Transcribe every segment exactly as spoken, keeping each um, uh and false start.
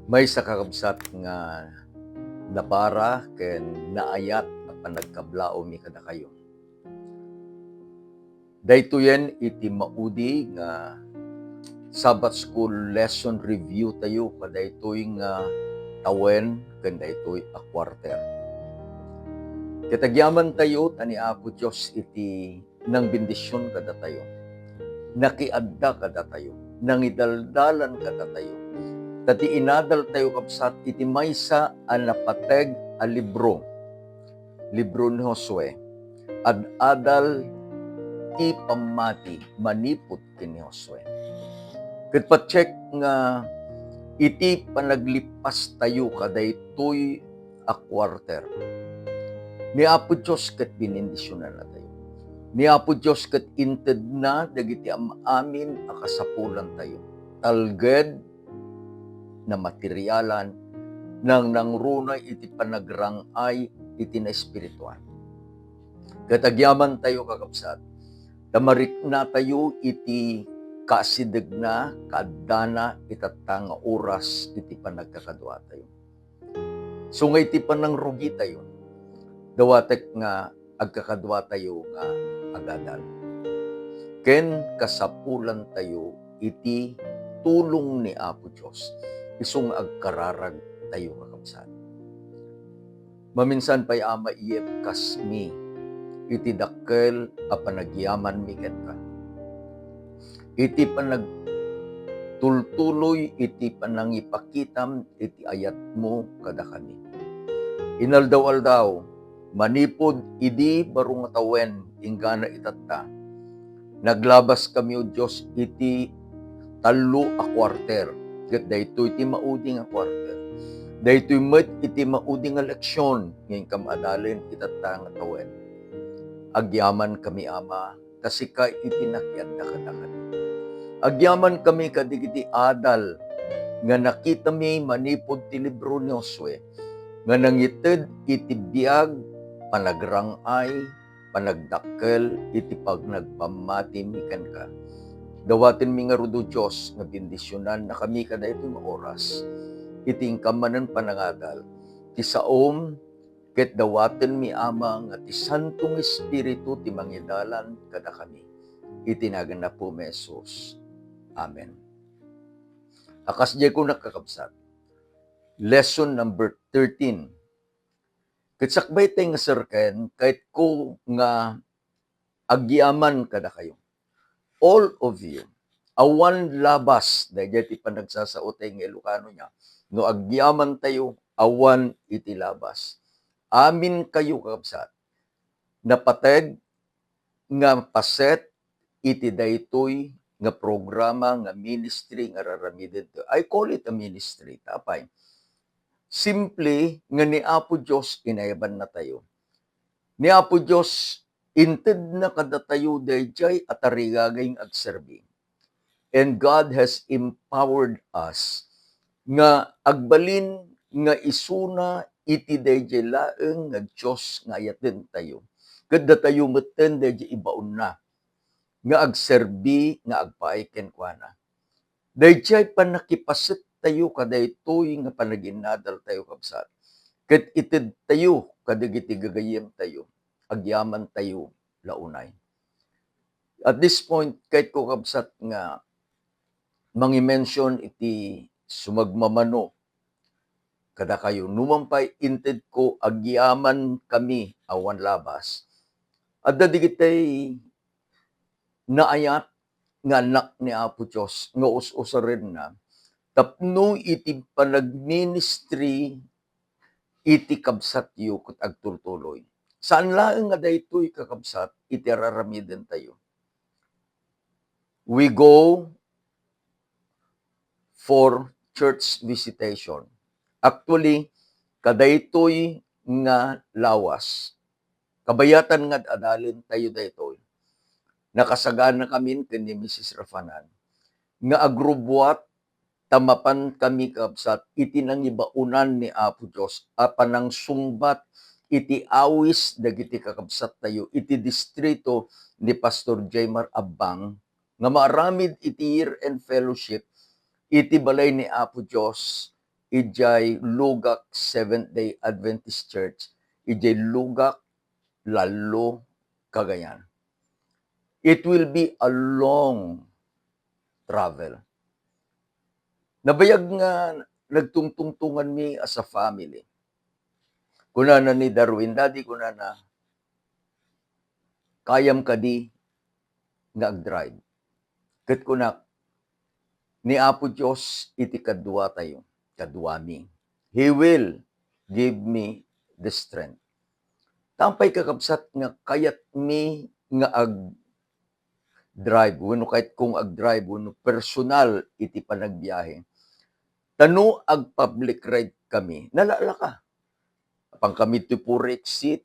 Maysa, kakabsat, nga napara ken naayat a panagkablaawmi kadakayo. Daytoyen iti maudi nga Sabbath School lesson review tayo kadaytoy nga tawen ken daytoy a quarter. Ket agyaman tayo ta ni Apo Dios iti nangbendision kadatayo, nakiadda kadatayo, nangidaldalan kadatayo. Ta ti inadal tayo, kabsat, iti maysa a napateg a libro, libro ni Josue, ad-adal ti pammati manipud ken ni Josue. Ket patiek nga iti panaglippas tayo kadaytoy a quarter, ni Apo Dios ket binindisionanna tayo. Ni Apo Dios ket intedna dagiti am-amin a kasapulan tayo. Talged, namaterialan, nangnangruna iti panagrang-ay iti naespirituan. Ket agyaman tayo, kakabsat, ta marikna tayo iti kaasidegna, kaaddana itatta nga oras iti panagkakadua tayo. So nga iti panangrugi tayo, dawatek nga agkakadua tayo nga agadal. Ken kasapulan tayo iti tulong ni Apo Dios, isu nga agkararag tayo, kakabsat. Maminsan pay, Ama, iyebkasmi iti dakkel a panagyamanmi kenka. Iti panagtultuloy iti panangipakitam iti ayatmo kadakami. Inaldaw-aldaw, manipud idi baro nga tawen inggana itatta, naglabaskami, O Dios, iti tallo a kuarter, ket daytoy ti maudi nga kuarter. Daytoy met iti maudi nga leksion nga inkam adalen itatta nga tawen. Agyamankami, Ama, ta sika iti nakiadda kadakami. Agyamankami kadagiti adal nga nakitami manipud ti libro ni Josue, nga nangited iti biag, panagrang-ay, panagdakkel iti panagpammatimi kenka. Dawatenmi ngarud, O Dios, nga bendisionannakami kadaytoy nga oras iti inkam manen panangadal. Ti saom, ket dawatenmi, Ama, nga ti Santo nga Espiritu ti mangidalan kadakami. Iti nagan ni Apomi Jesus. Amen. A, kasdiay kunak, kakabsat. Lesson number thirteen. Ket sakbay tay nga serken, kayatko nga agyaman kadakayo. All of you, awan labas, daydiay ti panagsasao tay nga Ilocano niya, no agyaman tayo, awan iti labas. Amin kayo, kakabsat, napateg nga paset iti daytoy nga programa, nga ministry nga raramiden tayo. I call it a ministry. Apay? Simple nga ni Apo Dios inayabanna tayo. Ni Apo Dios, intedna kadatayo daydiay a tarigagay nga agserbi. And God has empowered us nga agbalin nga isuna iti daydiay laeng nga Dios nga ayaten tayo. Ket datayo metten daydiay ibaonna nga agserbi nga agpaay kenkuana. Daydiay pannakipaset tayo kadaytoy nga panaginadal tayo, kabsat, ket ited tayo kadagiti gagayyem tayo, agyaman tayo la unay. At this point, kayatko, kabsat, nga mangimension iti sumagmamano kadakayo. Numan pay intedko, agyamankami awan labas. Adda digitay naayat nga annak ni Apo Dios nga us-usarenna tapno iti panagministri iti kabsatyo ket agtultuloy. Saan laeng nga daytoy, kakabsat, iti araramiden tayo. We go for church visitation. Actually, kadaytoy nga lawas, kabayatan nga ad-adalen tayo daytoy. Nakasaganakamin ken ni Misis Rafanan nga agrubbuat ta mapankami, kabsat, iti nangibaonan ni Apo Dios a panangsungbat iti awis dagiti kakabsattayo iti distrito ni Pastor Jaymar Abbang nga maaramid iti year-end fellowship iti balay ni Apo Dios idiay Lugak Seventh-day Adventist Church, idiay Lugak, Lallo, Cagayan. It will be a long travel. Nabayag nga nagtungtungtunganmi as a family. Kunana ni Darwin, "Daddy," kunana, "kayam kadi nga agdrive?" Ket kunak, "Ni Apo Dios iti kaduatayo, kaduami. He will give me the strength." Tampay, kakabsat, nga kayatmi nga agdrive, wenno kayatko nga agdrive, wenno personal iti panagbiahe. Ta no agpublic ride kami, nalalaka. Apan kami ti Puri Exit,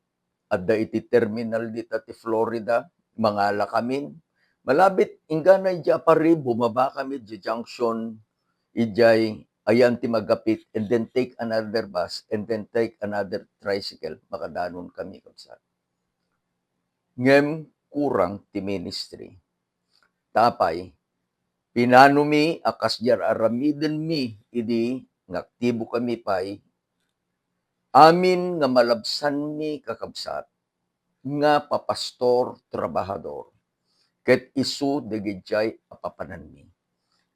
adda iti terminal dita ti Florida, mangalakamin. Malabit, inggana idiay Aparri, bumaba kami idiay junction, idiay ayan ti magapit, and then take another bus, and then take another tricycle, makadanon kami, kabsat. Ngem kurang ti ministry. Tapay, pinanomi a kas di ar-aramidenmi idi nga aktibo kami pay, amin nga malabsanmi, kakabsat, nga papastor, trabahador, ket isu dagidiay a papananmi.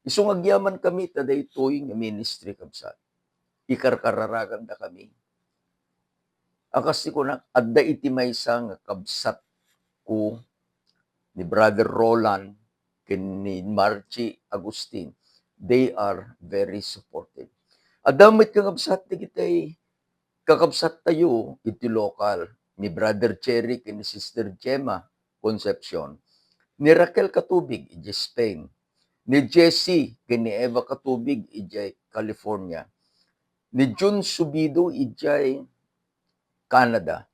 Isu nga agyaman kami ta daytoy nga ministry, kabsat, ikarkararaganda kami. A kas ti kunak, adda iti maysa nga kabsatko, ni Brother Roland ken ni Margie Agustin. They are very supportive. Adda met, kakabsat, dagiti kakabsattayo iti lokal, ni Brother Cherry ken ni Sister Gemma Concepcion, ni Raquel Katubig idiay Spain, ni Jessie ken ni Eva Katubig idiay California, ni Jun Subido idiay Canada.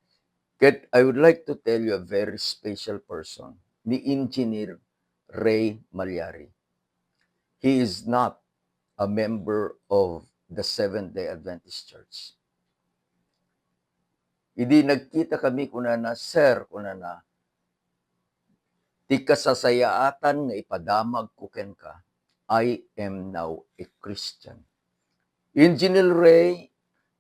Ket I would like to tell you a very special person, ni Engineer Ray Malyari. He is not a member of the Seventh-day Adventist Church. Idi nagkita kami, kunana, "Sir," kunana, "ti kasasayaatan nga ipadamagko kenka, I am now a Christian." Engineer Ray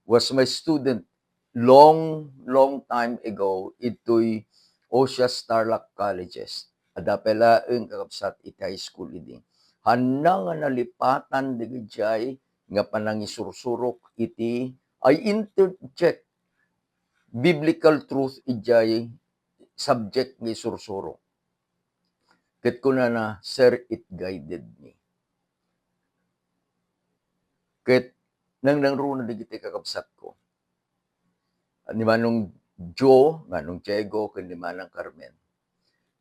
was my student long, long time ago itoy Osias Tarlac Colleges. Adda pay laeng, kakabsat, iti high school idi. Hanna nga nalipatan dagidiay nga panangisursurok iti, I interject biblical truth idiay subject nga isursurok. Ket kunana, "Sir, it guided me." Ket nangnangruna dagiti kakabsatko. Ni Manong Joe, Manong Diego, ken ni Manang Carmen.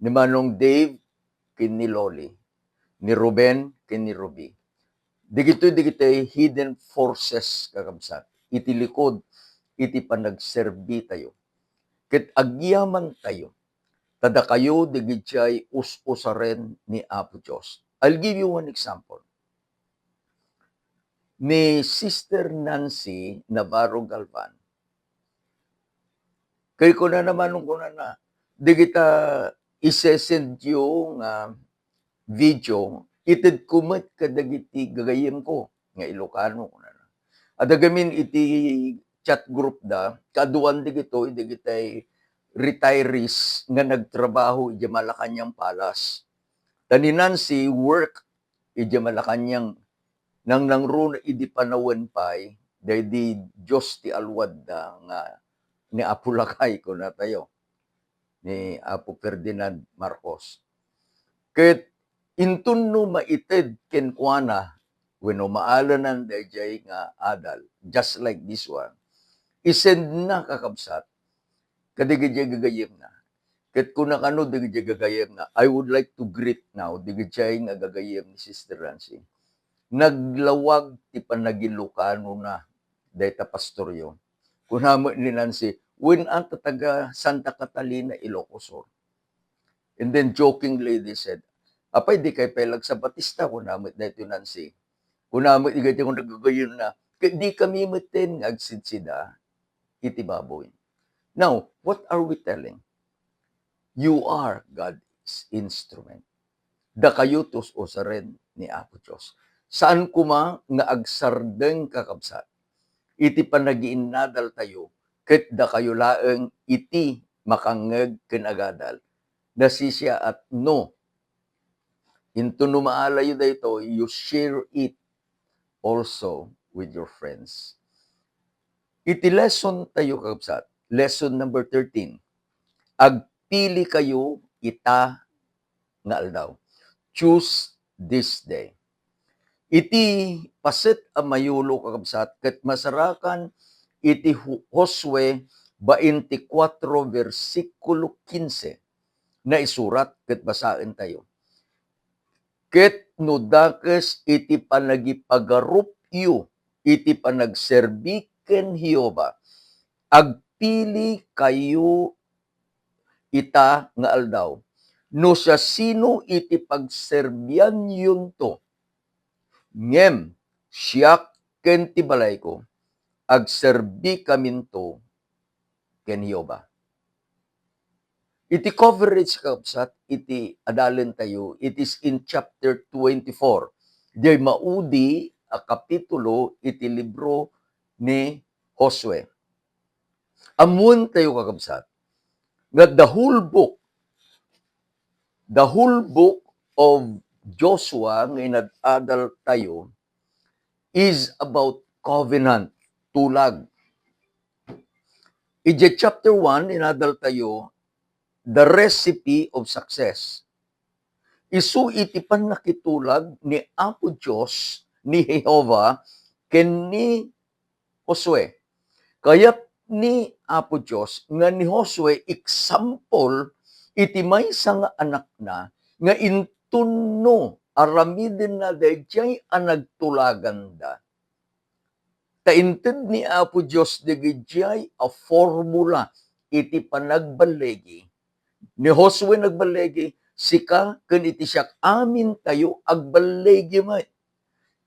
Ni Manong Dave, ken ni Loli. Ni Ruben, ken ni Ruby. Dagitoy, dagitoy hidden forces, kakabsat, iti likod iti panagserbitayo. Ket agyamantayo, ta dakayo dagidiay us-usaren ni Apo Dios. I'll give you one example. Ni Sister Nancy Navarro Galvan. Kay kunana, Manong, kunana, dagita isesendyo nga video, itedko met kadagiti gagayyemko nga Ilocano, kunana. Adda gamin iti chat group da, kaaduan dagitoy, dagitay retirees nga nagtrabaho idiay Malacañang Palace. Ta ni Nancy, work idiay Malacañang, nangnangruna idi panawen pay, daydi Dios ti aluadda nga ni Apo Lakay, kunatayo, ni Apo Ferdinand Marcos. Ket inton no maited kenkuana wenno maalanan daydiay nga adal, just like this one, isendna, kakabsat, kadagiti gagayyemna. Ket kuna kano dagiti gagayyemna, "I would like to greet now dagiti nga gagayyem ni Sister Nancy." Naglawag ti panagilokano na dayta pastoryo. Kuna met ni Nancy, "Wen, anta taga Santa Catalina, Ilocos Sur." And then jokingly they said, "Apay, di kay pay lagsabatista?" Kuna met daytoy Nancy. Kuna met igayta nga gagayyemna, "Ket di kami metten nga agsidsida iti baboy." Now, what are we telling? You are God's instrument. Dakayo ti us-usaren ni Apo Dios. Saan koma nga agsardeng, kakabsat, iti panagiinnadaltayo, ket dakayo laeng iti makangngeg ken agadal. Nasisiaat no, into no maalayo daytoy, you share it also with your friends. Iti lesson tayo, kakabsat, lesson number thirteen, agpili kayo ita nga aldaw. Choose this day. Iti paset a mayulo, kakabsat, ket masarakan iti Hu-, Josue twenty-four, bersikulo kinse, naisurat ket basaentayo. Ket no dakes iti panagipagarupyo iti panagserbi ken Jehovah, agpili kayo ita nga aldaw, no siasino iti pagserbianyonto. Ngem siak ken ti balayko, agserbikaminto ken Jehovah. Iti coverage, kakabsat, iti adalentayo, it is in chapter twenty-four. Diay maudi a kapitulo iti libro ni Josue. Ammoentayo, kakabsat, nga the whole book, the whole book of Joshua nga inad-adaltayo is about covenant, tulag. Idiay chapter one, inadaltayo the recipe of success. Isu iti pannakitulag ni Apo Dios, ni Jehovah, ken ni Josue. Kayat ni Apo Dios nga ni Josue example iti maysa nga anakna nga inton no aramidenna daydiay a nagtulaganda. Ta inted ni Apo Dios dagidiay a formula iti panagballigi. Ni Josue nagballigi, sika ken iti siak, amintayo agballigi met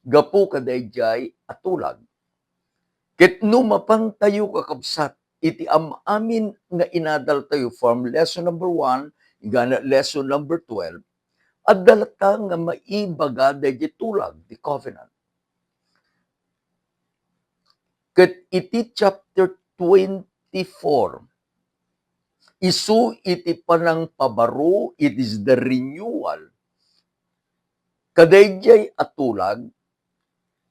gapu kadaydiay a tulag. Ket no mapantayo, kakabsat, iti am-amin nga inadaltayo from lesson number one, inggana lesson number twelve, adda latta nga maibaga daydi tulag, the covenant. Ket iti chapter twenty-four, isu iti panangpabaro, it is the renewal, kadaydiay a tulag,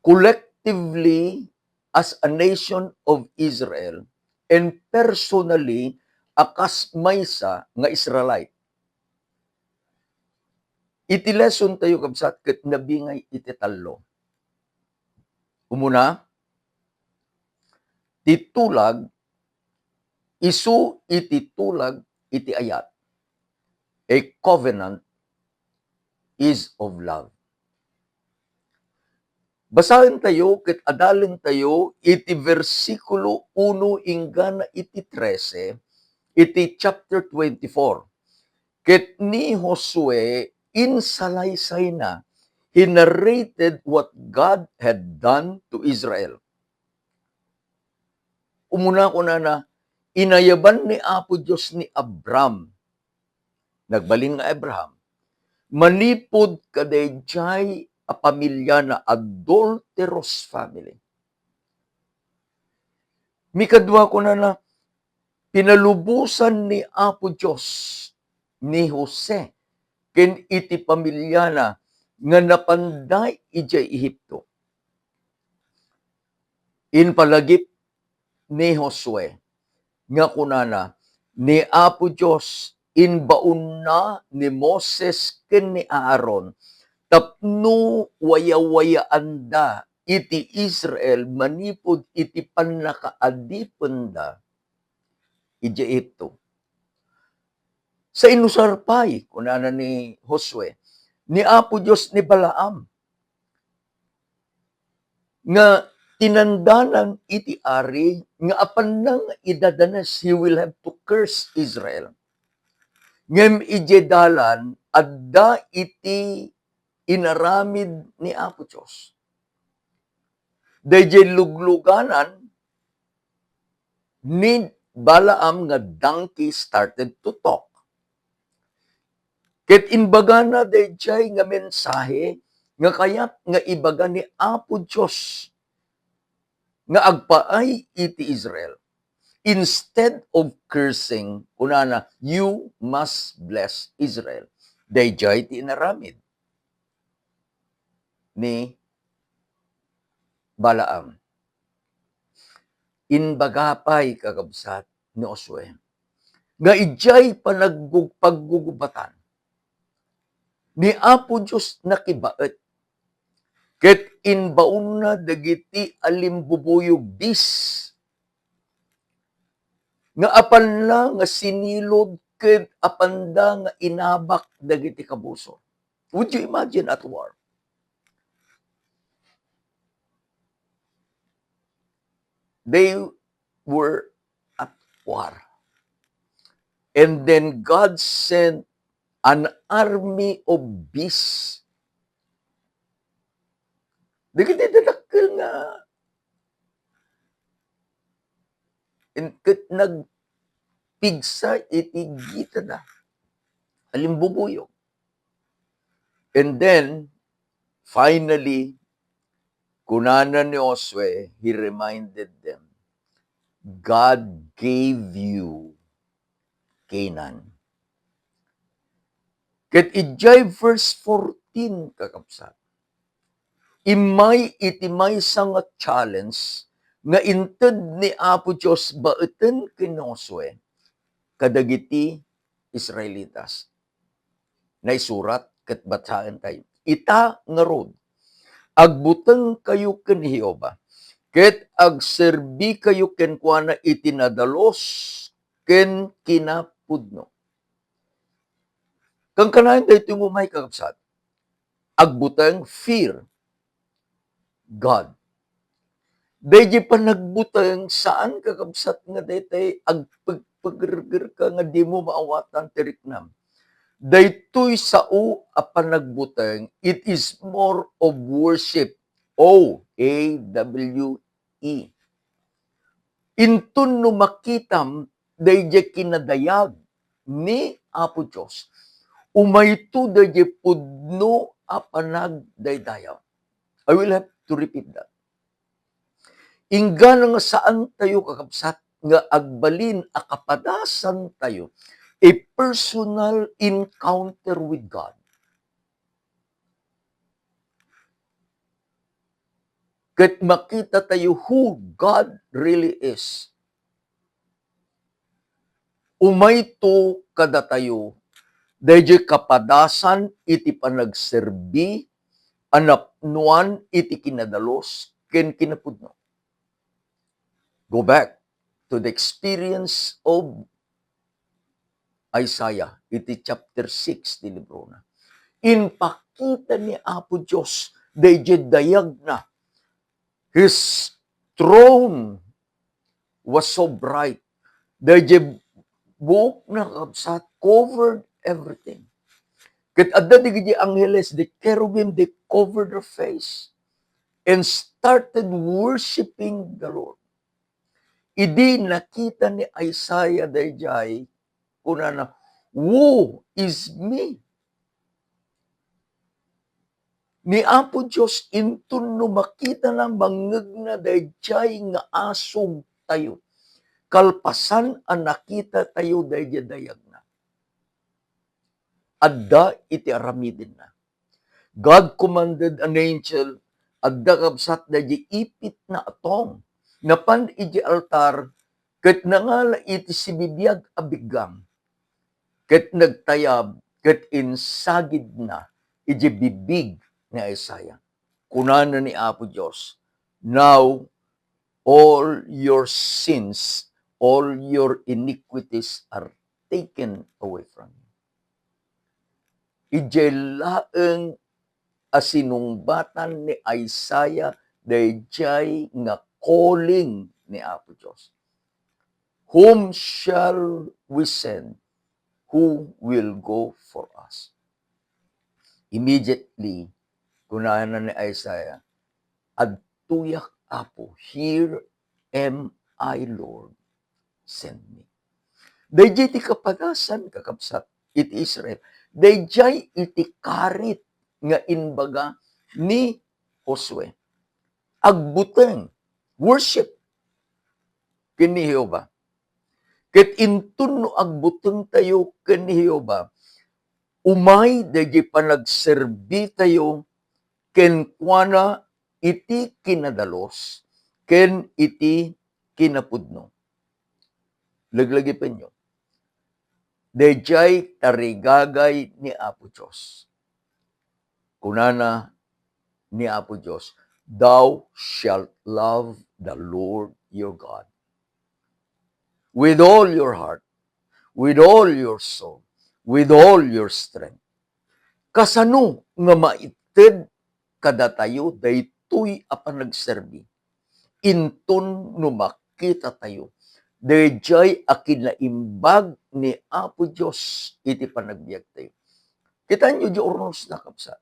collectively as a nation of Israel, and personally a kas maysa nga Israelite. Iti lesson tayo, kabsat, ket nabingay iti tallo. Umuna, ti tulag, isu iti tulag iti ayat. A covenant is of love. Basaen tayo ket adalen tayo iti bersikulo uno inggana iti trese iti chapter twenty-four. Ket ni Josue, insalaysayna, he narrated what God had done to Israel. Umuna, kunana, inayaban ni Apo Dios ni Abram. Nagbalin nga Abraham. Manipud kadaydiay a pamiliana, adulterous family. Mikadua, kunana, pinalubosan ni Apo Dios ni Jose ken iti pamiliana nga napanda idiay Egipto. Impalagip ni Josue nga kunana, ni Apo Dios, imbaonna ni Moses ken ni Aaron tapno wayawayaanda iti Israel manipud iti pannakaadipenda idiay Egipto. Sainusar pay, kunana ni Josue, ni Apo Dios ni Balaam nga tinandanan iti ari nga apanna nga idadanes, he will have to curse Israel. Ngem idiay dalan, adda iti inaramid ni Apo Dios. Daydiay lugluganan ni Balaam nga donkey started to talk. Ket imbagana daydiay nga mensahe nga kayat nga ibaga ni Apo Dios nga agpaay iti Israel. Instead of cursing, kunana, "You must bless Israel." Daydiay ti inaramid ni Balaam. Imbaga pay, kakabsat, ni Josue nga idiay panaggu-, paggugubatan ni Apo Dios nakibaet, ket imbaonna dagiti alimbubuyog, beast, nga apanna nga sinilod ket apanda nga inabak dagiti kabusor. Would you imagine at war? They were at war. And then God sent an army of beasts. Dagiti dadakkel nga in-, ket nagpigsa iti gitada. Alimbubuyog. And then, finally, kunana ni Josue, he reminded them, "God gave you Canaan." Ket idiay verse fourteen, kakabsat, immay iti maysa nga challenge nga inted ni Apo Dios baeten ken Josue kadagiti Israelitas. Naisurat ket basaentayo. Ita ngarud, agbutengkayo ken Jehovah, ket agserbikayo kenkuana iti nadalus ken kinapudno. Kankanayon daytoy nga umay, kakabsat. Agbuteng, fear God. Daydiay panagbuteng, saan, kakabsat, nga daytoy agpagpagergerka nga dimo maawatan ti riknam. Daytoy sao a panagbuteng, it is more of worship. O, A W E. Inton no makitam daydiay kinadayag ni Apo Dios, umayto daydiay pudno a panagdaydayaw. I will have to repeat that. Inggana nga saantayo, kakabsat, nga agbalin a kapadasantayo a personal encounter with God. Ket makitatayo who God really is. Umayto kadatayo daydiay kapadasan iti panagserbi a napnoan iti kinadalus ken kinapudno. Go back to the experience of Isaiah iti chapter six ti librona. Impakita ni Apo Dios daydiay dayagna. His throne was so bright. Daydiay buokna, kabsat, covered everything. Ket adda dagiti angheles, the cherubim, they covered their face and started worshiping the Lord. Idi nakita ni Isaiah daydiay, kunana, "Woe is me!" Ni Apo Dios, inton no makitana, mangngegna daydiay nga asugtayo, kalpasan a nakitatayo daydiay dayagna. Adda iti aramidenna. God commanded an angel, adda, kabsat, daydiay ipitna a tong. Napan idiay altar, ket nangala iti sibibiag a biggang, ket nagtayab, ket insagidna idiay bibig ni Isaiah. Kunana ni Apo Dios, "Now all your sins, all your iniquities are taken away from you." Idiay laeng a sinungbatan ni Isaiah daydiay nga calling ni Apo Dios. "Whom shall we send? Who will go for us?" Immediately, kunana ni Isaiah, "Adtoyak, Apo, here am I, Lord, send me." Daydiay ti kapadasan, kakabsat, iti Israel. Daydiay iti karit nga imbaga, ni Josue. Agbuteng, worship ken ni Jehovah. Ket inton no agbutengtayo ken ni Jehovah, umay daydi panagserbitayo kenkuana iti kinadalus ken iti kinapudno. Laglagipenyo. Daydiay tarigagay ni Apo Dios. Kunana ni Apo Dios, "Thou shalt love the Lord your God with all your heart, with all your soul, with all your strength." Kasano nga maited kadatayo daytoy a panagserbi? Inton no makitatayo daydiay a kinaimbag ni Apo Dios iti panagbiagtayo. Kitaenyo di urnosna, kabsat.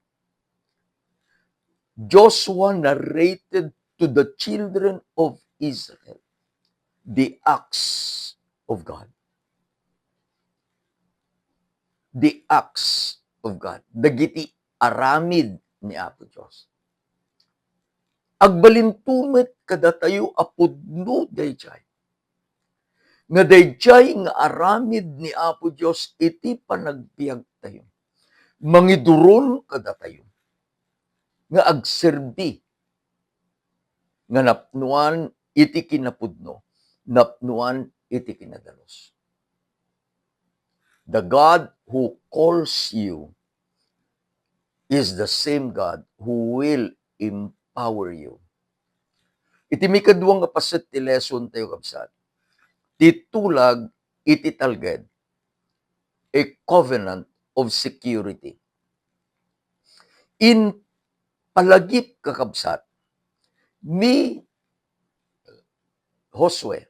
Joshua narrated to the children of Israel the acts of God. The acts of God. Dagiti aramid ni Apo Dios. Agbalinto met kadatayo a pudno daydiay nga daydiay nga aramid ni Apo Dios iti panagbiagtayo, mangiduron kadatayo nga agserbi nga napnoan iti kinapudno, napnoan iti kinadalus. The God who calls you is the same God who will empower you. Iti mikadua nga paset ti lesson tayo, kabsat, ti tulag iti talged, a covenant of security. In palagip, kakabsat, ni Josue,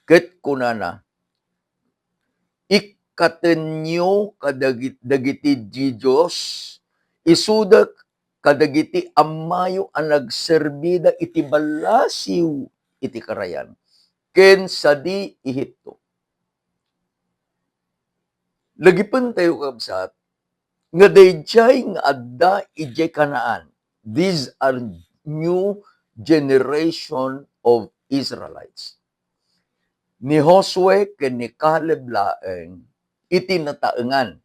ket kunana, "Ikkatenyo kadagit-, dagiti dios, isuda kadagiti ammayo a nagserbida iti ballasiw iti karayan, ken sadi Ehipto." Lagipentayo, kabsat, nga daydiay nga adda idiay Canaan. These are new generation of Israelites. Ni Josue ken ni Caleb laeng iti nataengan.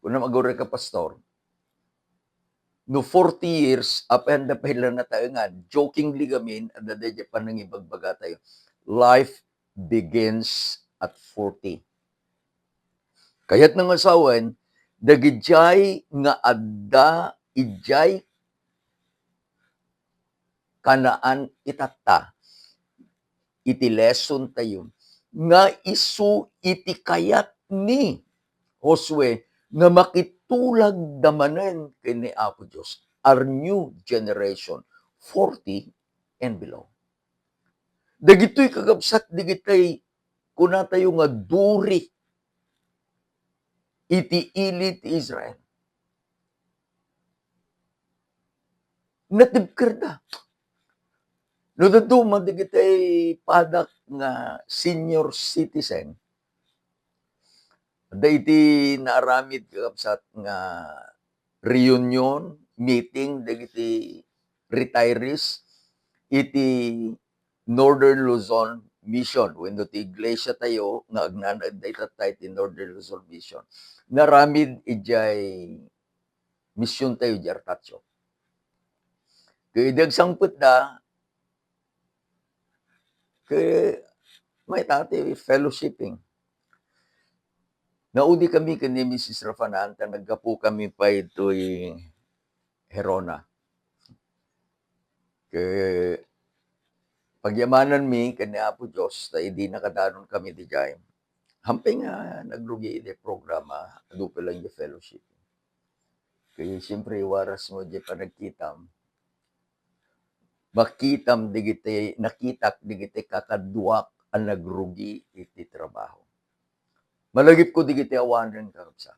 Kunam, "Aguray ka, Pastor, no forty years, apay anda pay la nataengan?" Jokingli ngamin, adda daydiay panangibagbagatayo. Life begins at forty. Kayatna nga sawen, dagidiay nga adda idiay Canaan itatta iti lesson tayo, nga isu iti kayat ni Josue nga makitulagda manen ken ni Apo Dios, are new generation, forty and below. Dagitoy, kakabsat, dagitay kunatayo nga duri iti ili ti Israel. Natibkerda. No dadduma dagitay padak nga senior citizen, adda iti naaramid, kakabsat, nga reunion, meeting dagiti retirees iti Northern Luzon Mission, wenno ti iglesia tayo nga agnanaed dayta iti Northern Luzon Mission. Naaramid idiay mission tayo di Artatio. Ket idi agsangpetda, ket mayat ti fellowshipping. Naudi kami ken ni Missus Rafanan, ta naggapu kami pay itoy Gerona. Ket pagyamananmi ken ni Apo Dios, ta idi nakadanon kami didiay, hampay nga nagrugi iti programa, adu pay lang di fellowship. Kaya siyempre, waras mo di panagkitam, makitam digiti, nakitak digiti kakaduak a nagrugi iti trabaho. Malagipko digiti awanen, kakabsat.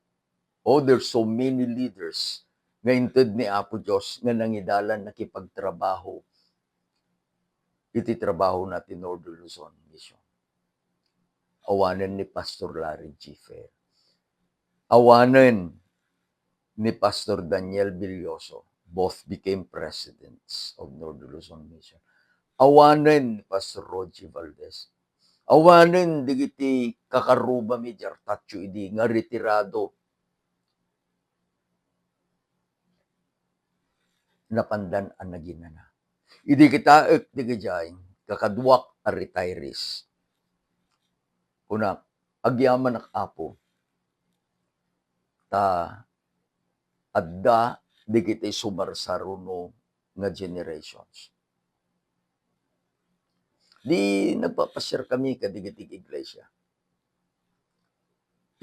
Oh, there's so many leaders nga inted ni Apo Dios nga nangidalan nakipagtrabaho iti trabaho na ti Northern Luzon Mission. Awanen ni Pastor Larry G. Fair. Awanen ni Pastor Daniel Villoso, both became presidents of Northern Luzon Mission. Awanen ni Pastor Roger Valdez. Awanen dagiti kakarrubami diay artatio idi nga retirado. Napandan a naginana. Idi kitaek dagiti kakaduak a retirees, kunak, agyamanak, Apo, ta adda dagiti sumarsaruno nga generations. Di nagpapasiarkami kadagiti iglesia.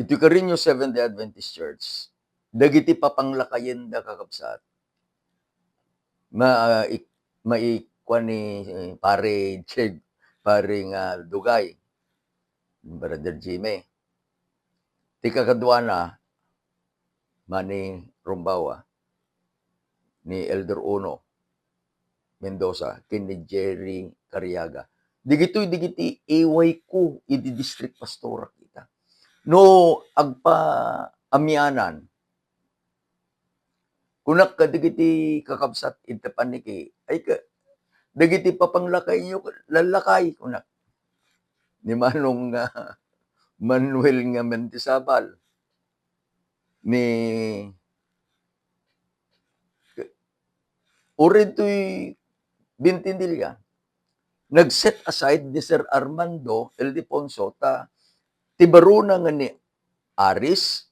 Iti Carino Seventh-day Adventist Church, dagiti papanglakayenda, kakabsat, ma-, ik-, maikuan ni, eh, Pare Jed, Pare nga Dugay, Brother Jimmy. Ti kakaduana, Manny Rumbawa, ni Elder Uno Mendoza, ken ni Jerry Cariaga. Dagitoy dagiti iway ko idi district pastor kita. No agpaamianan, kunak kadagiti kakabsat iti paniki, ay ka, dagiti papanglakayyo, lallakay, kunak. Ni Manong, ah, Manuel nga Mendizabal, ni Uray toy Bintinilla, nag-set aside ni Sir Armando Ildefonso ta ti barona nga ni Aris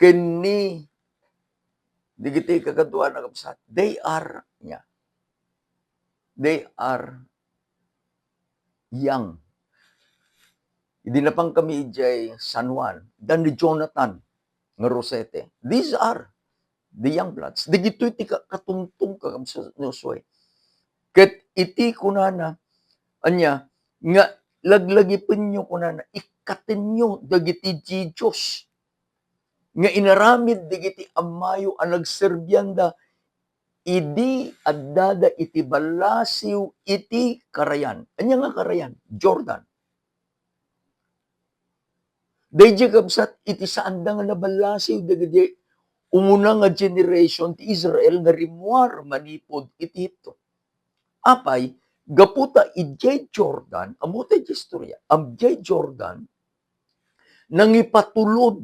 ken ni dagiti kakaduana, kabsat, they are, nia, they are young. Idi napankami idiay San Juan, dan ni Jonathan nga Rosete. These are the young bloods. Dagitoy ti ka-, katumtum, kakabsat, ni Josue. Ket iti kunana, ania, nga laglagipenyo, kunana, ikkatenyo dagiti dios nga inaramid dagiti ammayo a nagserbianda idi addada iti ballasiw iti karayan. Ania nga karayan? Jordan. Daydiay, kabsat, iti saanda nga naballasiw dagiti umuna nga generation ti Israel nga rimmuar manipud iti Egipto. Apay, gapu ta idiay Jordan, ammo ti istorya, idiay Jordan, nangipatulod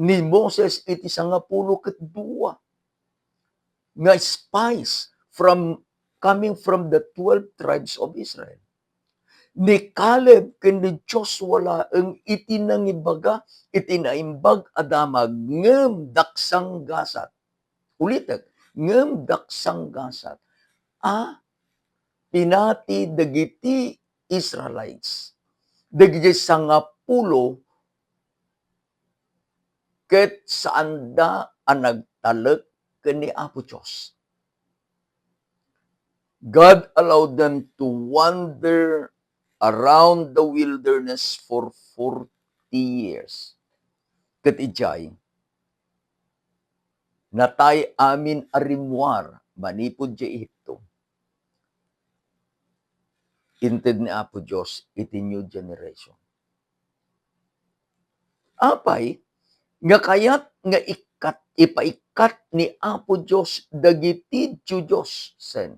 ni Moses iti sangapulo ket dua nga spies from, coming from the twelve tribes of Israel. Ni Caleb ken ni Joshua laeng iti nangibaga iti Naimbag a Damag, ngem daksanggasat. Ulitek, ngem daksanggasat a pinati dagiti Israelites, dagiti sangapulo ket saanda a nagtalek ken ni Apo Dios. God allowed them to wander around the wilderness for forty years. Ket idiay, natay amin a rimmuar manipud idiay Egipto. Inted ni Apo Dios iti new generation. Apay nga kayat nga ikkat-, ipaikkat ni Apo Dios dagiti Judios, sen?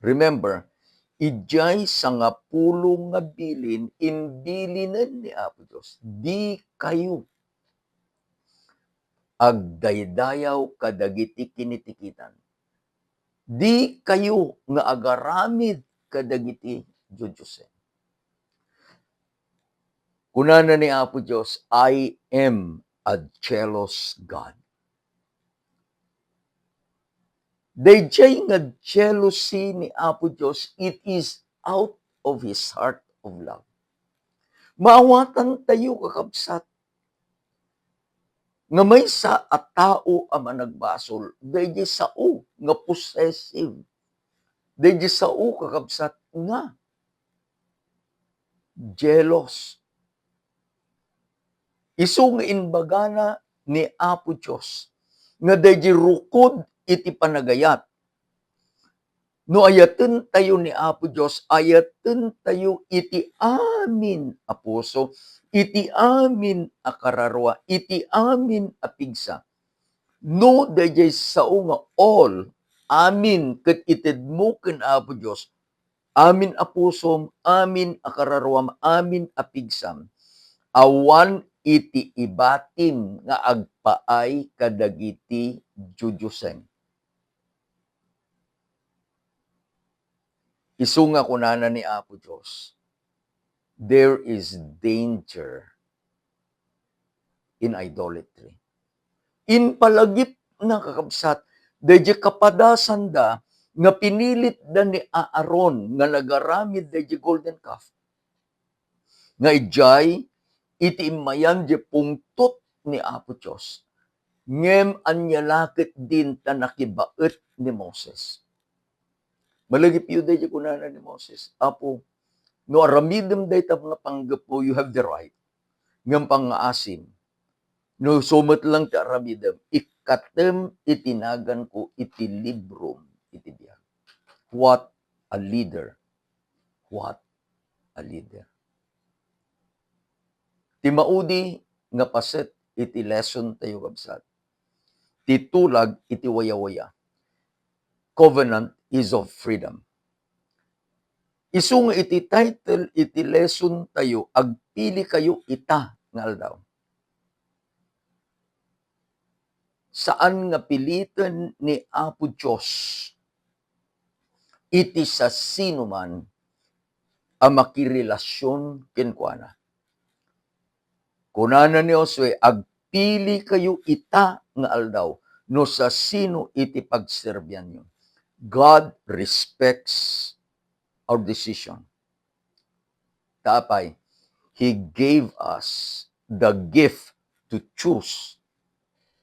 Remember, idiay sangapulo nga bilin, imbilinen ni Apo Dios, dikayo agdaydayaw kadagiti kinitikitan. Dikayo nga agaramid kadagiti diodiosen. Kunana ni Apo Dios, "I am a jealous God." Daydiay nga jealousy ni Apo Dios, it is out of His heart of love. Maawatantayo, kakabsat, nga maysa a tao a managbasol, daydiay sao nga possessive, daydiay sao, kakabsat, nga jealous. Isu nga imbagana ni Apo Dios nga daydiay rukod iti panagayat. No ayatentayo ni Apo Dios, ayatentayo iti amin a puso, iti amin a kararua, iti amin a pigsa. No daydiay sao nga all, amin ket itedmo ken Apo Dios, amin a pusom, amin a kararuam, amin a pigsam, awan iti ibatim nga agpaay kadagiti diodiosem. Isu nga kunana ni Apo Dios, "There is danger in idolatry." Impalagipna, kakabsat, daydiay kapadasanda nga pinilitda ni Aaron nga nagaramid daydiay golden calf. Nga idiay iti immayan diay pungtot ni Apo Dios. Ngem ania la ketdin ta nakibaet ni Moses. Malagipyo daydiay kunana ni Moses, "Apo, no aramidem dayta nga panggapu, you have the right. Ngem pangngaasim, no isu met lang ti aramidem, ikkatem iti naganko iti librom iti biag." What a leader. What a leader. Ti maudi nga paset iti lesson tayo, kabsat, ti tulag iti wayawaya. Covenant is of freedom. Isu nga iti title iti lesson tayo, "Agpili kayo ita nga aldaw." Saan nga piliten ni Apo Dios iti sasinoman a makirelasion kenkuana. Kunana ni Josue, "Agpili kayo ita nga aldaw no sasino iti pagserbianyo." God respects our decision. Ta apay, He gave us the gift to choose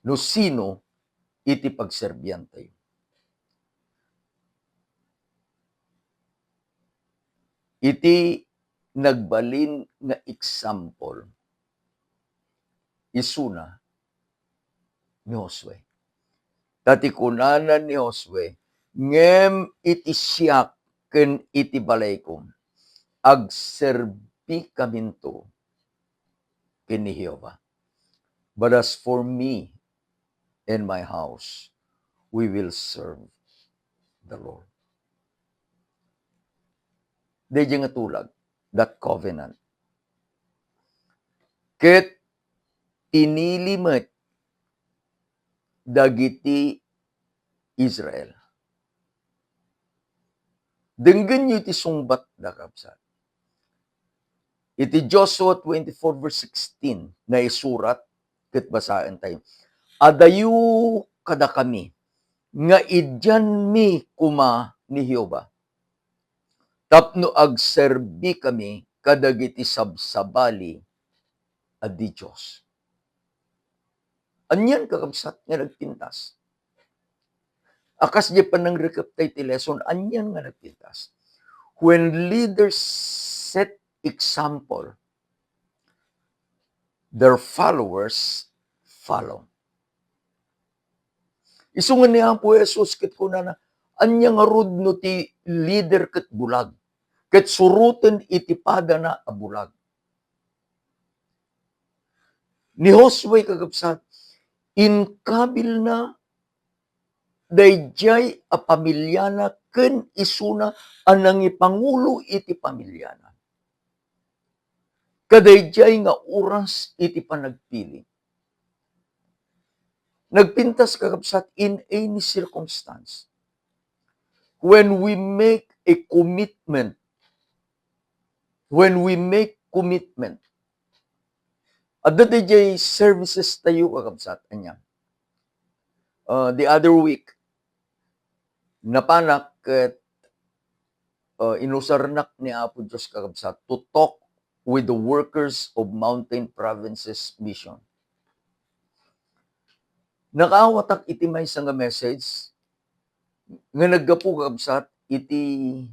no sino iti pagserbiantayo. Iti nagbalin nga example, isuna ni Josue. Ta ti kunana ni Josue, "Ngem iti siak ken iti balayko, agserbikaminto ken ni Jehovah. But as for me and my house, we will serve the Lord." Daydiay nga tulag, that covenant. Ket pinili met dagiti Israel. Denggenyo iti sungbatda, kabsat. Iti Joshua twenty-four verse sixteen, naisurat ket basaentayo, "Adayo kadakami nga idianmi koma ni Jehovah, tapno agserbikami kadagiti sabsabali a dios." Anian, kakabsat, nga nagpintas? A kas diay panangrekep tayo ti lesson, anian nga nagpintas? When leaders set example, their followers follow. Isu nga ni Apo Jesus ket kunana, "Ania ngarud no ti leader ket bulag, ket suroten iti padana a bulag?" Ni Josue, kakabsat, inkabilna daydiay a pamiliana ken isuna a nangipangulo iti pamiliana kadaydiay nga oras iti panagpili. Nagpintas, kakabsat, in any circumstance. When we make a commitment, when we make commitment, adda daydiay services tayo, kakabsat, ania? Uh, the other week, napanak ket, uh, inusarnak ni Apo Dios, kakabsat, to talk with the workers of Mountain Provinces Mission. Nakaawatak iti maysa nga message nga naggapu, kakabsat, iti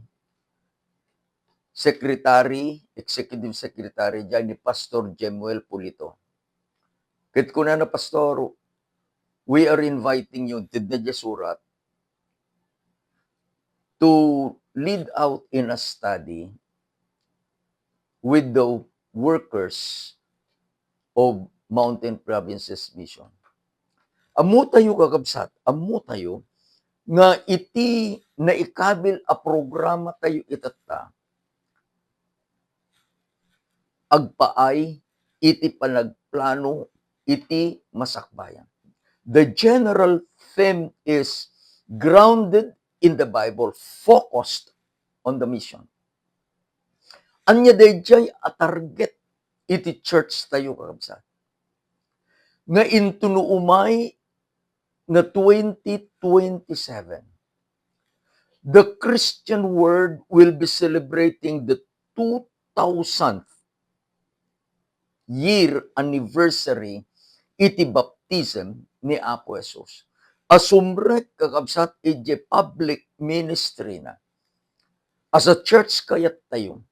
secretary, executive secretary diay ni Pastor Jemuel Polito. Ket kunana, "Pastor, we are inviting you," inted na diay surat, "to lead out in a study with the workers of Mountain Provinces Mission." Ammotayo, kakabsat, ammotayo nga iti naikabil a programatayo itatta, agpaay iti panagplano iti masakbayan. The general theme is grounded in the Bible, focused on the mission. Ania daydiay a target iti church tayo, kakabsat? Nga intono umay nga twenty twenty-seven, the Christian world will be celebrating the two thousandth year anniversary iti baptism ni Apo Jesus. A sumrek, kakabsat, iti public ministry na. As a church, kayat tayo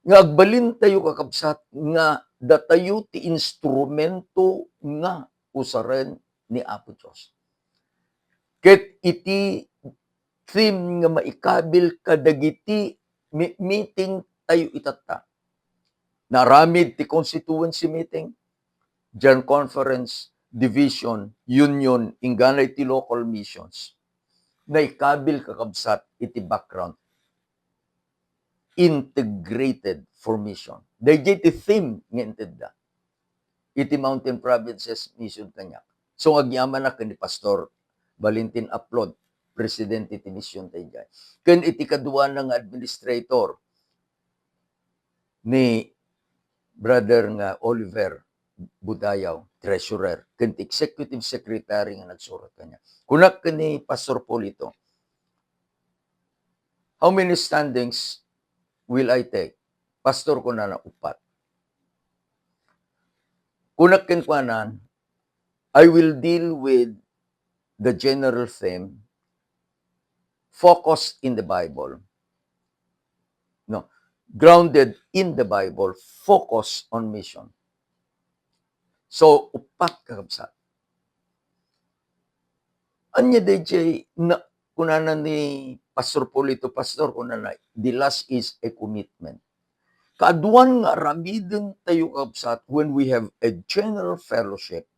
nga agbalin tayo, kakabsat, nga datayo ti instrumento nga usaren ni Apo Dios. Ket iti theme nga maikabil kadagiti mi-, meeting tayo itatta, naaramid ti constituency meeting, general conference, division, union, inggana iti local missions. Naikabil, kakabsat, iti background, integrated for mission. Daydiay ti theme nga intedda iti Mountain Provinces Mission kaniak. So, agyamanak ken ni Pastor Valentin Aplod, presidente ti mission daydiay. Ken iti kaduana nga administrator, ni Brother nga Oliver Budayaw, treasurer, ken ti executive secretary nga nagsurat kaniak. Kunak ken ni Pastor Polito, "How many standings will I take?" Pastor, kunana, "Uppat." Kunak kenkuana, "I will deal with the general theme, focused in the Bible." No, grounded in the Bible, focus on mission. So, uppat, kakabsat. Ania daydiay na, kunana ni Pastor Polito, "Pastor," kunana, "the last is a commitment." Kaaduan nga aramiden tayo, kabsat, when we have a general fellowship,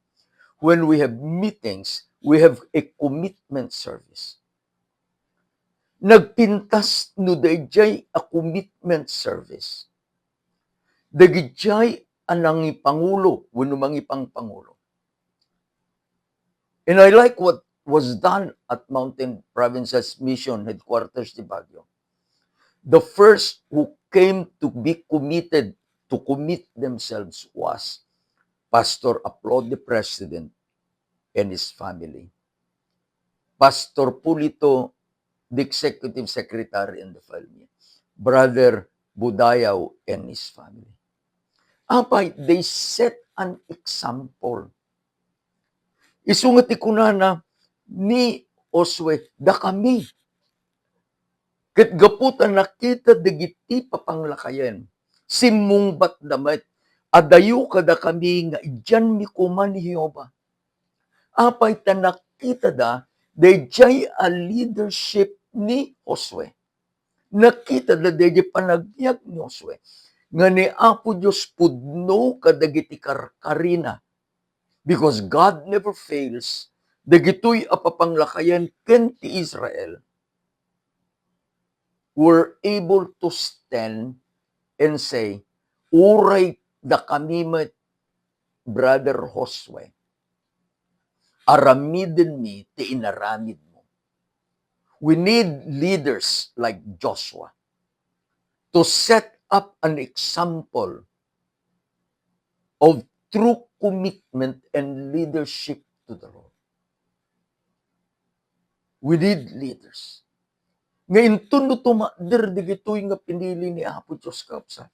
when we have meetings, we have a commitment service. Nagpintas no daydiay a commitment service dagidiay a nangipangulo wenno mangipangpangulo. And I like what was done at Mountain Provinces Mission Headquarters de Baguio. The first who came to be committed, to commit themselves was Pastor Aplod, the president, and his family. Pastor Polito, the executive secretary and the family. Brother Budayaw and his family. Apay, they set an example. Isu nga ti kunana ni Josue, "Dakami." Ket gapu ta nakita dagiti papanglakayen, simmungbatda met, "Adayo kadakami nga idianmi koma ni Jehovah." Apay ta nakitada daydiay a leadership ni Josue. Nakitada daydiay panagbiag ni Josue nga ni Apo Dios pudno kadagiti karkarina. Because God never fails, dagitoy a papanglakayen ken ti Israel were able to stand and say, "Uray dakami met, Brother Josue, aramidenmi ti inaramidmo." We need leaders like Joshua to set up an example of true commitment and leadership to the Lord. We need leaders. Nga inton no tumakder dagitoy nga pinili ni Apo Dios, kabsat,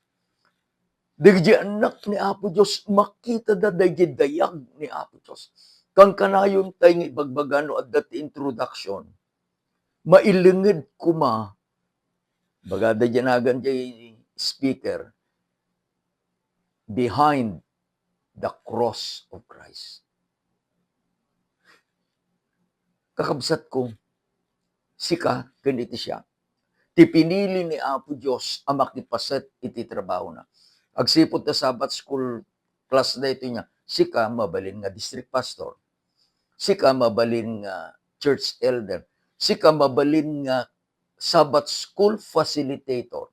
dagiti annak ni Apo Dios, makitada daydi dayag ni Apo Dios. Kankanayon tay nga ibagbaga no adda ti introduction. Mailinged koma, baga daydi nagan ti speaker, "Behind the cross of Christ." Kakabsatko, sika ken iti siak, ti pinili ni Apo Dios a makipaset iti trabahona. Agsipud ta Sabbath school class daytoy niya, sika mabalin nga district pastor. sika mabalin nga church elder, sika mabalin nga Sabbath school facilitator.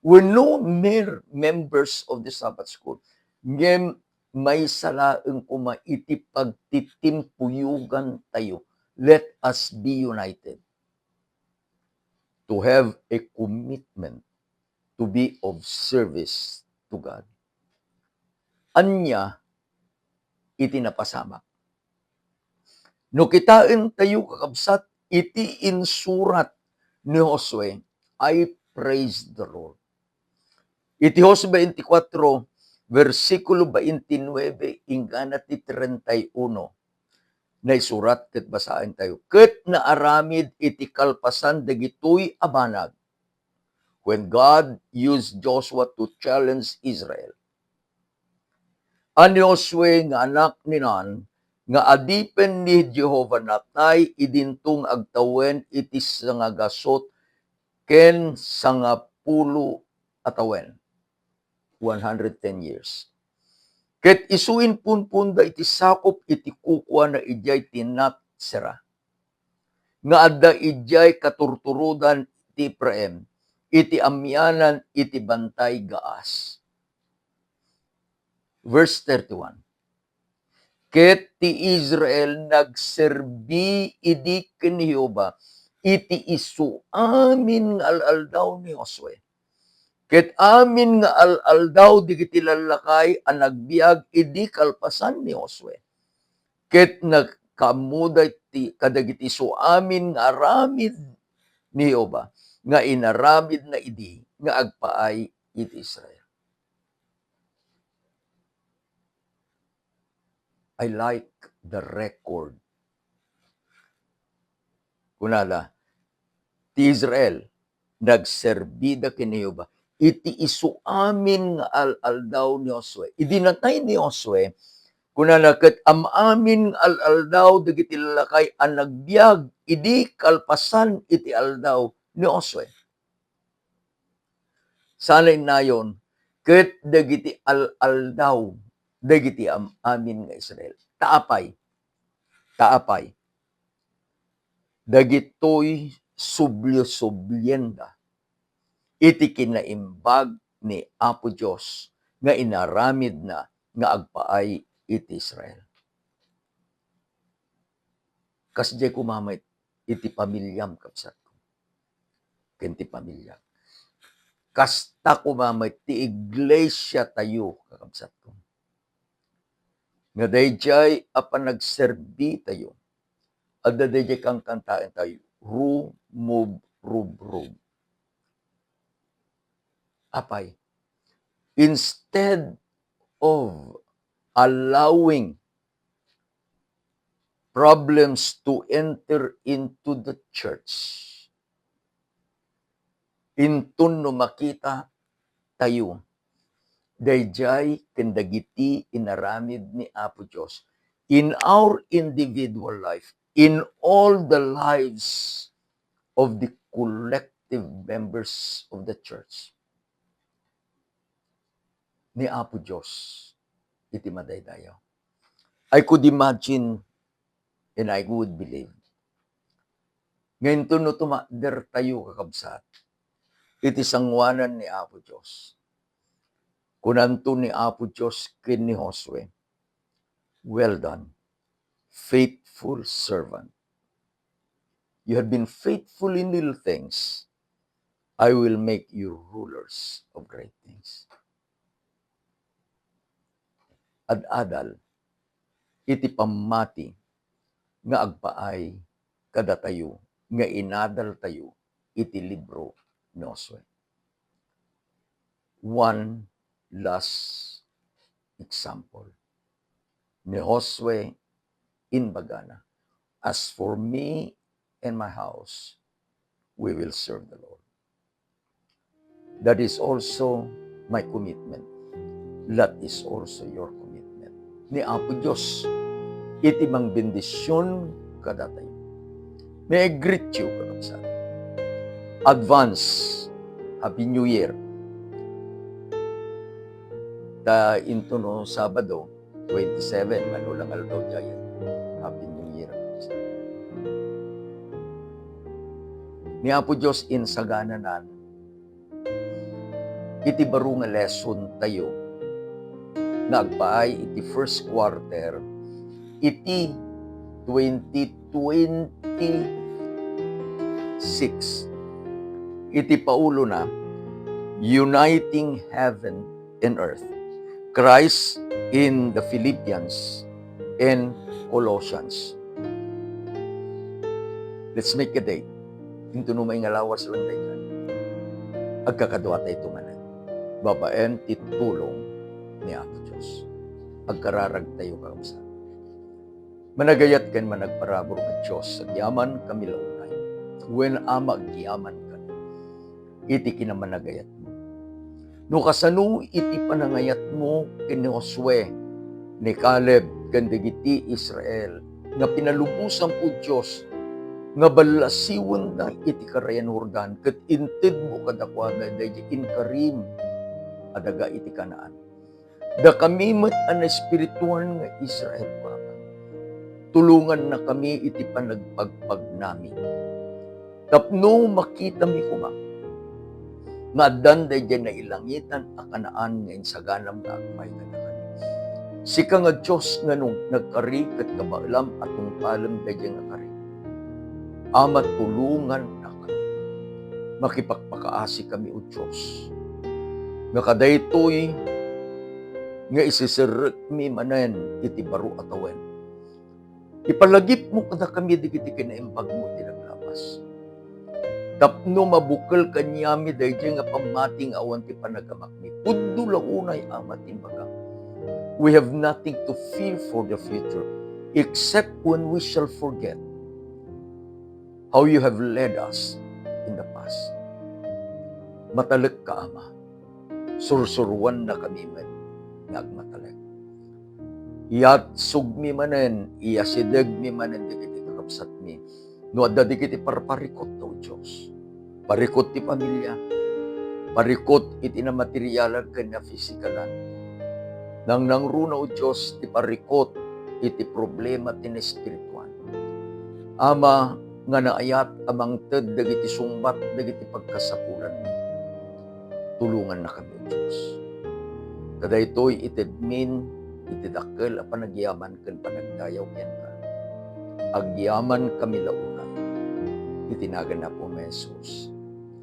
We're no mere members of the Sabbath school. Ngem maysa laeng koma iti pagtitimpuyogan tayo. Let us be united to have a commitment to be of service to God. Ania iti napasamak? No kitaen tayo, kakabsat, iti insurat ni Josue, I praise the Lord. Iti Josue twenty-four, bersikulo twenty-nine, inggana ti treinta y uno, naisurat ket basaen tayo. Ket naaramid iti kalpasan dagitoy a banag when God used Joshua to challenge Israel. A ni Josue nga anak ni Nun, nga adipen ni Jehovah, natay idinto nga agtawen iti sangagasut ken sangapulo a tawen, one hundred ten years. Ket isu impunponda iti sakup iti kukuana idiay Timnath-Serah, nga adda idiay katurturodan ti Efraim, iti amianan iti Bantay Gaas. Verse thirty-one. Ket ti Israel nagserbi idi ken ni Jehovah iti isu amin nga al-aldaw ni Josue. Ket amin nga al-aldaw dagiti lallakay a nagbiag idi kalpasan ni Josue. Ket nakaammoda ti, kadagiti isu amin nga aramid ni Jehovah nga inaramidna idi nga agpaay iti Israel. I like the record. Kunana, ti Israel, nagserbida ken ni Jehovah iti isu amin nga al-aldaw ni Josue. Idi natay ni Josue, kunana, ket am-amin nga al-aldaw dagiti lallakay a nagbiag idi kalpasan iti aldaw ni Josue. Sana innayon, ket dagiti al-aldaw dagiti am-amin nga Israel. Ta apay? Ta apay? Dagitoy sublio-sublienda iti kinaimbag ni Apo Dios nga inaramidna nga agpaay iti Israel. Kasdiay koma met iti pamiliam, kabsatko, ken ti pamiliak. Kasta koma met ti iglesia tayo, kakabsatko, nga daydiay a panagserbi tayo, adda daydiay kankantaen tayo, "Ru, mub, rub, rub." Apay? Instead of allowing problems to enter into the church, inton no makita tayo daydiay ken dagiti inaramid ni Apo Dios in our individual life, in all the lives of the collective members of the church ni Apo Dios iti madaydayaw. I could imagine and I would believe nga inton no tumakder tayo, kakabsat, iti sangoanan ni Apo Dios, kunanto ni Apo Dios ken ni Josue, "Well done, faithful servant. You have been faithful in little things. I will make you rulers of great things." Ad-adal iti pammati nga agpaay kadatayo nga inadal tayo iti libro ni Josue. One last example. Ni Josue, imbagana, "As for me and my house, we will serve the Lord." That is also my commitment. That is also your commitment. Ni Apo Dios iti mangbendision kadatayo. May I greet you, kakabsat. Advance Happy New Year. Ta intono Sabado, twenty-seven, mano lang aldaw diay. Happy Ni Apo Dios insagananan iti baro nga lesson tayo nga agpaay iti first quarter iti twenty twenty-six. Iti paulona, Uniting Heaven and Earth. Christ in the Philippians and Colossians. Let's make a date. Inton umay nga lawas lang daytan, agkakaduatayto manen babaen ti tulong ni Apo Dios. Agkararagtayo, kakabsat. Managayat ken managparabur nga Dios, agyaman kami la unay. Wen, Ama, agyaman kami iti kinamanagayatmo. No kasano iti panangayatmo ken ni Josue, ni Caleb, ken dagiti Israel, nga pinalubosan, O Dios, nga ballasiwenda iti karayan Jordan, ket intedmo kadakuada daydi inkarim a daga iti Canaan. Dakami met a naespirituan nga Israel, Papa, tulongannakami iti panagpagpagnami tapno makitami koma nga addan daydiay nailangitan a Canaan nga insaganam nga agpay kadakami. Sika nga Dios nga nagkari ket kabaelam a tungpalem daydiay nga kari. Ama, tulongannakami. Makipagpakaasikami, O Dios, nga kadaytoy nga iseserrekmi manen iti baro a tawen. Ipalagipmo kadakami dagiti kinaimbagmo iti naglapas, tapno mabukel kaniami daydiay nga pammati nga awan ti panagamakmi. Pudno la unay, Ama, ti imbagam. We have nothing to fear for the future, except when we shall forget how you have led us in the past. Matalekka, Ama. Sursuruannakami met nga agmatalek. Iyatsogmi manen, iyasidegmi manen dagiti kakabsatmi no adda dagiti parparikut, O Dios. Parikut ti pamilia, parikut iti namaterialan ken nafisikalan. Nangnangruna, O Dios, ti parikut iti problema ti naespirituan. Ama nga naayat a mangted dagiti sungbat dagiti pagkasapulanmi, tulongannakami, O Dios. Kadaytoy itedmin iti dakkel a panagyaman ken panagdayaw kenka. Agyamankami la unay iti nagan ni Apo Jesus.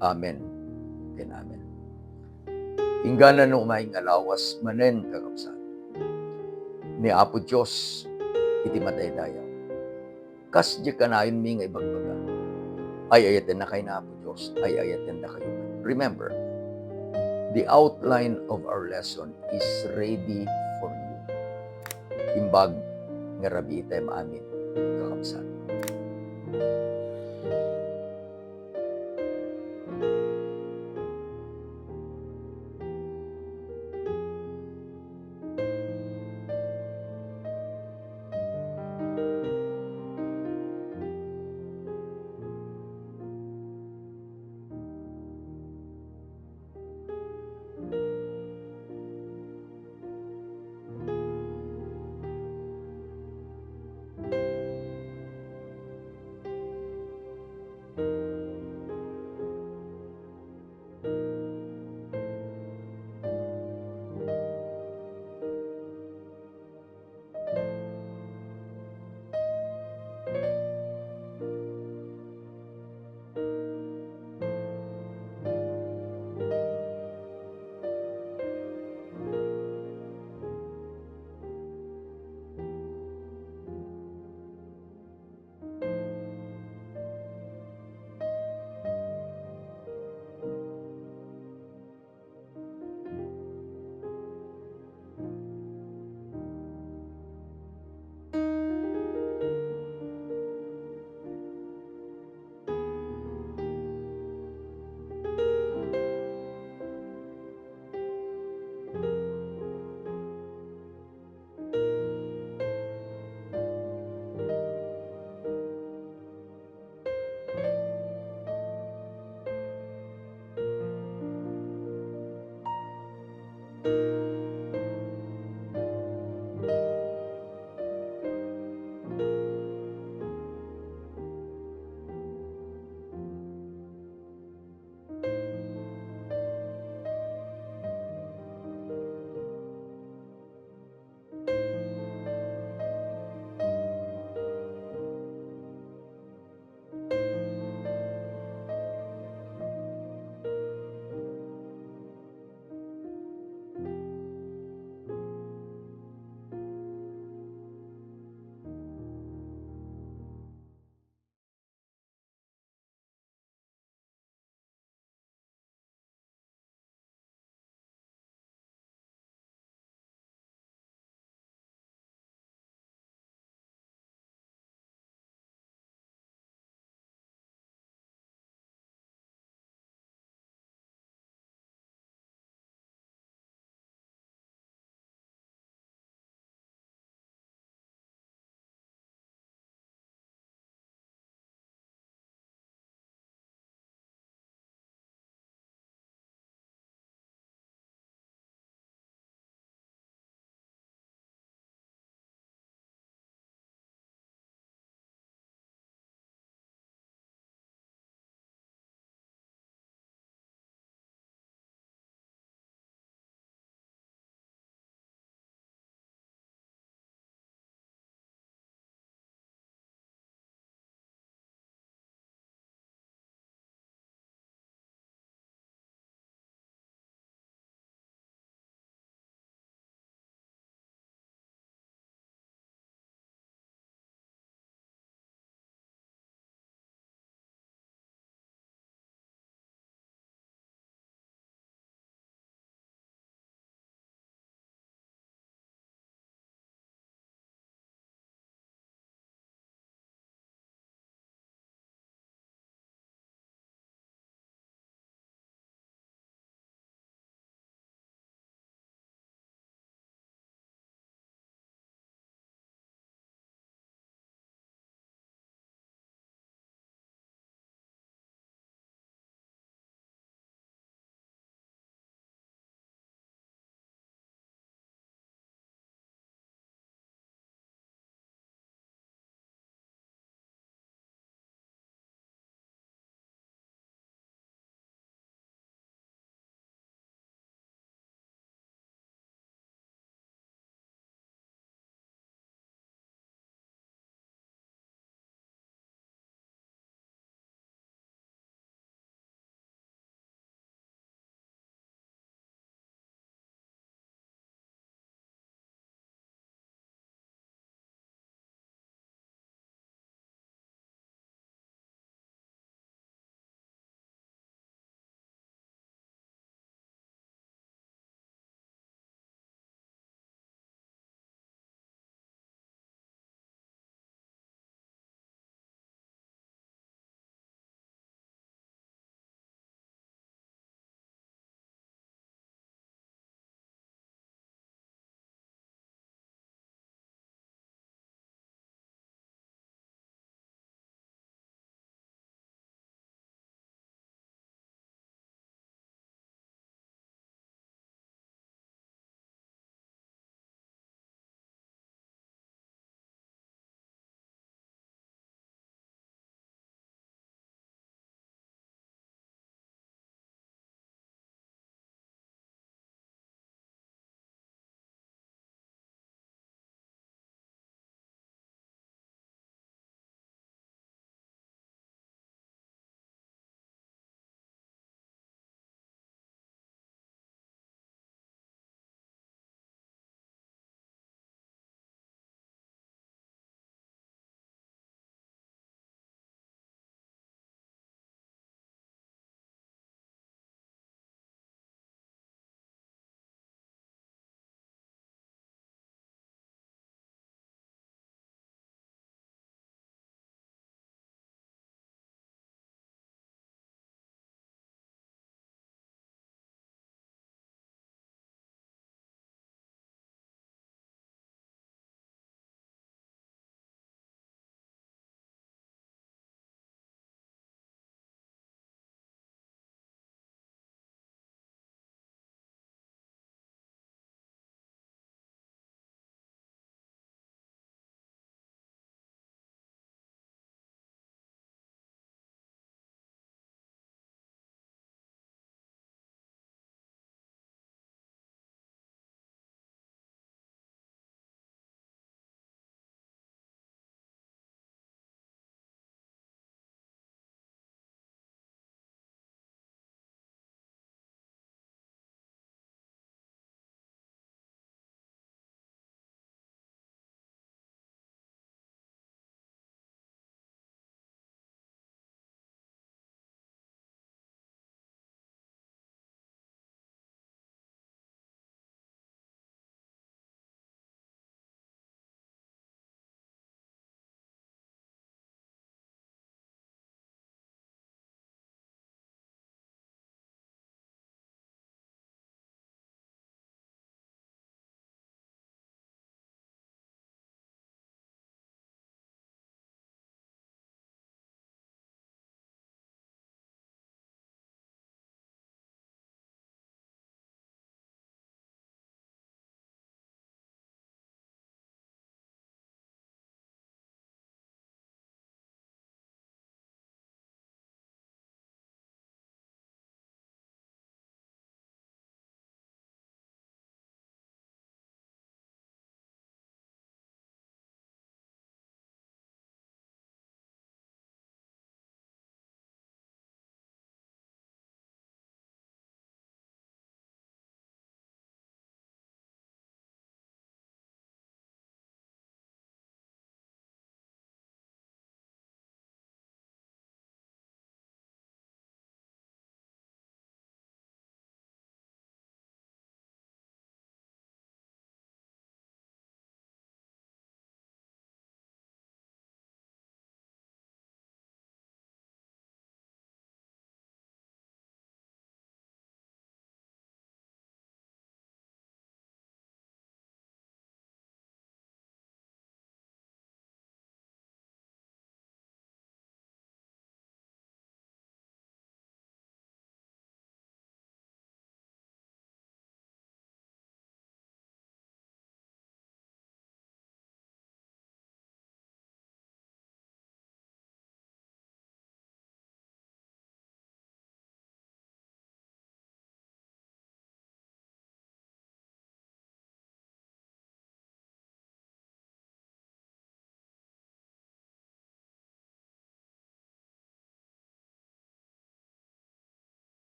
Amen ken amen. Inggana no umay nga lawas manen, kakabsat, ni Apo Dios iti madaydayaw. Kas diay kanayonmi nga ibagbaga, ay-ayatennakay ni Apo Dios, ay-ayatendakayo met. Remember, the outline of our lesson is ready for you. Imbag nga rabii tayo maamin, kakabsat.